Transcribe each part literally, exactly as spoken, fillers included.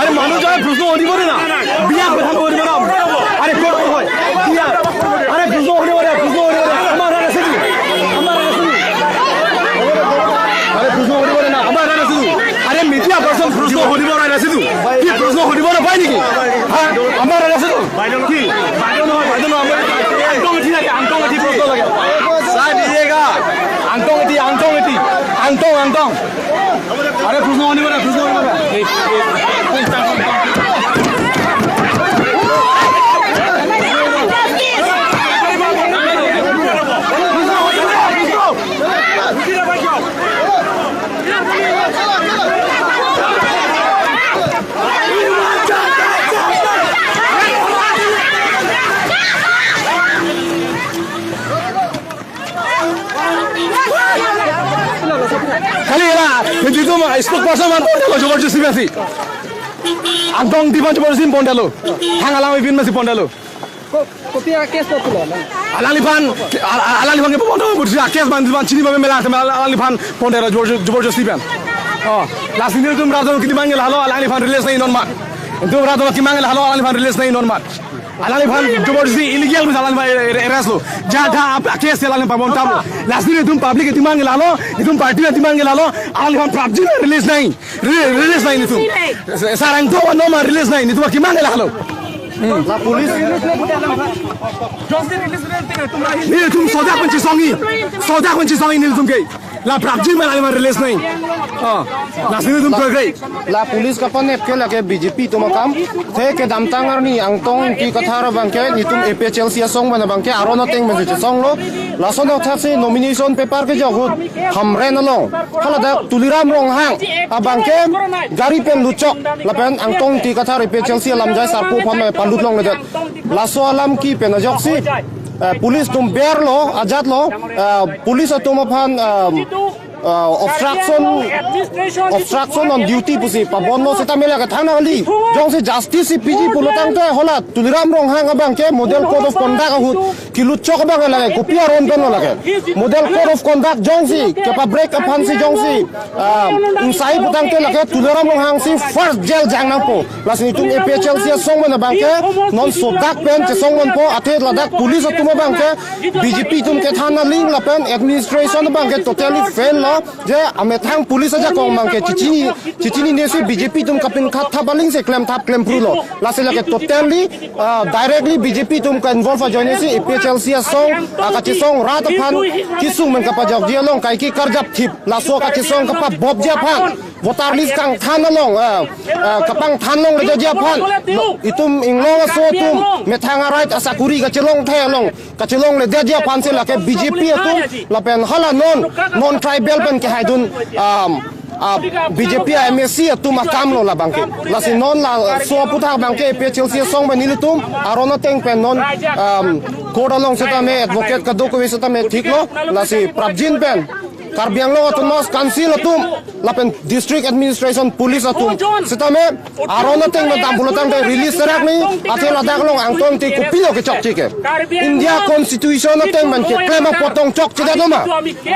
আৰে মানুহ যায়, প্ৰশ্ন সুধিব দে না। বিয়া কথা নুসুধিব না। আৰে ক'ত হয়? বিয়া। আৰে প্ৰশ্ন সুধিব দে, প্ৰশ্ন সুধিব দে। আমাৰ ৰাইজে সুধিব। আমাৰ ৰাইজে সুধিব। আৰে প্ৰশ্ন সুধিব দে না। আমাৰ ৰাইজে সুধিব। আৰে মিডিয়া পাৰ্চন প্ৰশ্ন সুধিব ৰাইজে সুধিব। কি প্ৰশ্ন সুধিব নাপায় নেকি? হা? আমাৰ ৰাইজে সুধিব। কি? বাইদেউ নহয়, বাইদেউ নহয়। আমাৰ আংটং এটি লাগে, আংটং এটি প্ৰশ্ন লাগে। চাই দিয়েগা। আংটং এটি, আংটং এটি। আংটং, আংটং। আৰে, প্ৰশ্ন শুনিব না, প্ৰশ্ন শুনিব না। Kali la, hindi tu ma, spokesperson man pon lo, jabardasti pensi. Angsong Engti aphan jabardasti pon lo. Thang alam ipin masi pon lo. Ko-, kopi a-case lo pulo na? Alangliphan, al-, al-, alangliphan ke pon lo, buat a-case ban, ban chini babe mela, alangliphan pon lo, jabardasti, jabardasti pen. Oh, lasi nelitum rat atum kiti mangke lahelo, alangliphan release nangji non mat. Nelitum rat atum kiti mangke lahelo, alangliphan release nangji non mat. Alangliphan jabardasti illegal bisa alangliphan arrest lo. Jada ap case alangliphan pon tabo. Lasi nelitum public kiti mangke lahelo, nelitum party kiti mangke lahelo, alangliphan prapjin release nangji. Re-, release nangji nelitum. Sarang to no ma release nangji, nelitum kiti mangke lahelo. La police. Nelitum sodak pen chesongji. Sodak pen chesongji nelitum ke. La prapjin ma alangliphan release nangji. Oh, lasi nelitum kekre. La police kapanep ke lake B J P atum akam. Athe kedamtang arni Angsong Engti Kathar abangke nelitum A P H L C asong pen abangke aron ateng pen chesong lo. Lason athak si nomination paper kejok ahut Hamren along. Haladak Tuliram Ronghang abangke gari pen lutchok. Lapen Angsong Engti Kathar A P H L C alamjai sarpo aphan palut longledet. Laso alam kepi pen ajoksi, eh, police atum ber lo, ajat lo, eh, police atum aphan, eh, eh, obstruction, obstruction on duty pusi pabon lo seta mela ke thang nangli. Jongsi justice si piji pulo tangte hala Tuliram Ronghang abangke model code of conduct ahut kelutchok abang lake kopi aron pen lo lake. Model code of conduct jongsi kepa-break aphan si jongsi, ah, ingsai pu tangte lake Tuliram Ronghang si first jail jang nangpo. Lasi nelitum A P H L C asong pen abangke non sodak pen chesong ponpo, athe ladak police atum abangke B J P atum kethan aling lapen administration abangke totally fail lo, je amethang police ajakong abangke chechinine, chechinine si B J P atum kapinkhat thap aling si klem thap klem phru lo. Lasi lake totally, ah, directly B J P atum ka-involve ajoine si A P H L C asong, ah, kachesong rat aphan kesung pen kapajokji along kaike karjap thip, laso kachesong kapabopji aphan voter list kangthan along, ah, ah, kapangthan longledetji aphan, itum inglong aso atum methang a-right asakuri kachelong thai along kachelongledetji aphan si lake B J P atum lapen hala non, non tribal pen kehaidun, um, ah, B J P a-M A C atum akam lo labangke. Lasi non laso aputhak abangke A P H L C asong pen nelitum aron ateng pen non, um, court along setame advocate kadokave setame thik lo. Lasi prapjin pen Karbi Anglong Autonomous Council atum lapen District Administration Police atum setame aron ateng pen dam pulo tangte release serak ni, athe ladak along Angsong Engti kopilo kechokche ke. India Constitution ateng pen keklem apot tong chokchedet ma.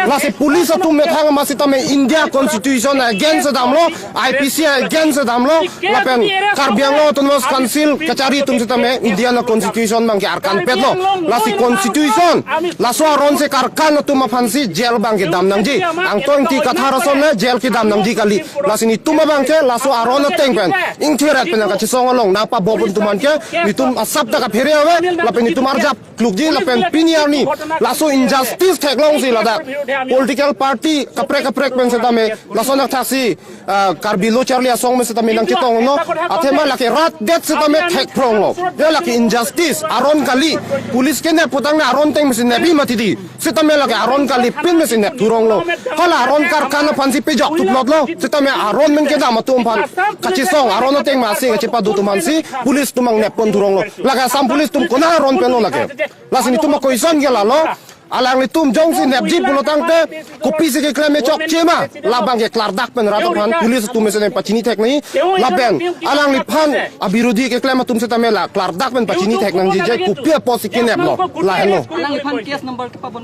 Lasi police atum methang ma setame India Constitution against damlo, I P C against damlo, lapen Karbi Anglong Autonomous Council kachari atum setame India na Constitution abangke arkan petlo. Lasi Constitution, laso aron si karkan atum aphan si jail abangke dam nangji. Angsong Engti Kathar ason le jail kedam nangji kali. Lasi nelitum abangke laso aron ateng pen ingtheret pen kachesong along nangpabop atum aphan ke nelitum asap ta kaphere ave, lapen nelitum arjap klukji lapen pini arni laso injustice theklong si ladak political party kaprek kaprek pen setame lason athak si, ah, Karbi Lo Charli Asong pen setame nangchetong lo, athema lake rat det setame thekphrong lo. Ya lake injustice, aron kali, police kenep pu tangte aron ateng mesi nepji mati di. Setame lake aron kalipin mesi nep thurong lo. Hala aron karkan aphan si pejok thuplot lo. Setame aron pen kedam atum aphan kachesong aron ateng masi kachepadu atum aphan si police atum angnep pon thurong lo. Lake Assam police atum konat aron pen lo lake. Lasi nelitum a-question ke lalo. Alanglitum jongsi nepji pulo tangte kopisi keklem chokche ma, labang ke klardak pen rat aphan police atum mesen pachini thek nangji. Lapen alangliphan abirodhi keklem atum setame la klardak pen pachini thek nangji je kopi apotsi keneplo, lahenlo. Alangliphan case number kepabon.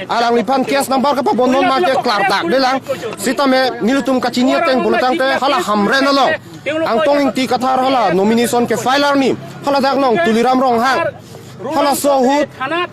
Alangliphan case number kepabon non ma ke klardak de lang. Setame nelitum kachini ateng pulo tangte hala Hamren along Angtong Ingti Kathar hala nomination ke file arni, haladak along Tuliram Ronghang, halaso ahut,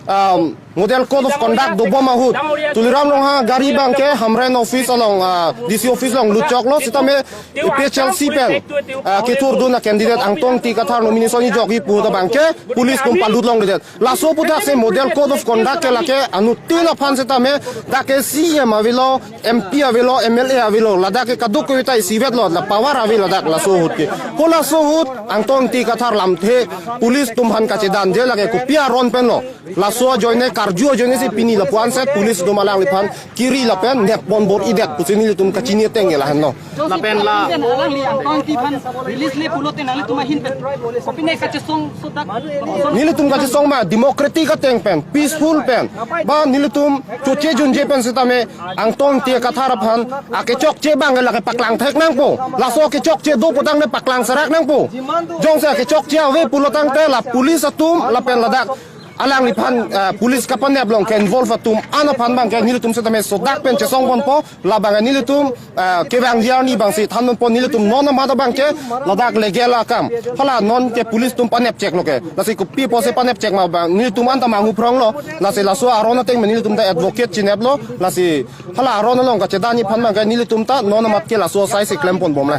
um, Model Code of Conduct dobom ahut Tuliram Ronghang gari abang ke Hamren office along, ah, D C office along lutchoklo, setame A P H L C pen, ah, kethurdun a-candidate Angtong Ingti Kathar nomination ejokji pu ahut abang ke police atum palut longledet. Laso aputhaksi Model Code of Conduct ke lake anuttin aphan setame dak ke C E M avelo, M P avelo, M L A avelo, ladak ke kadokave ta isivetlo, la power ave ladak laso ahut ke. Halaso ahut Angtong Ingti Kathar lamthe police atum aphan kachedan je lake kopi aron penlo. Laso ajoine karju ajoine si pini lapu-an si police atum alangliphan kiri lapen nepbom bor-idet pusi nelitum kachini ateng ke lahenlo. Lapen la alangli Angtong Ingti aphan release le pulote nanglitum ahin pen kopine kachesong sodak? Nelitum kachesong ma democratic ateng pen, peaceful pen, ba nelitum choche junje pen setame Angtong Ingti Kathar aphan akechokche abang lake paklang thek nangpo. Laso akechokche do pu tangte paklang serak nangpo. Jongsi akechokche ave pulo tangte la police atum lapen ladak alangliphan, eh, police kapanep along ke-involve atum an aphan abang ke nelitum setame sodak pen chesong ponpo, labang nelitum, eh, kevangji arni abangsi than ponpo, nelitum non amat abang ke ladak legal akam. Hala non ke police atum panep cheklo ke. Lasi kopi apotsi panep chek ma abang nelitum anta manghu phronglo. Lasi laso aron ateng pen nelitum ta advocate chineplo. Lasi hala aron along kachedanji aphan abang ke nelitum ta non amat ke laso asai si klem ponbom le.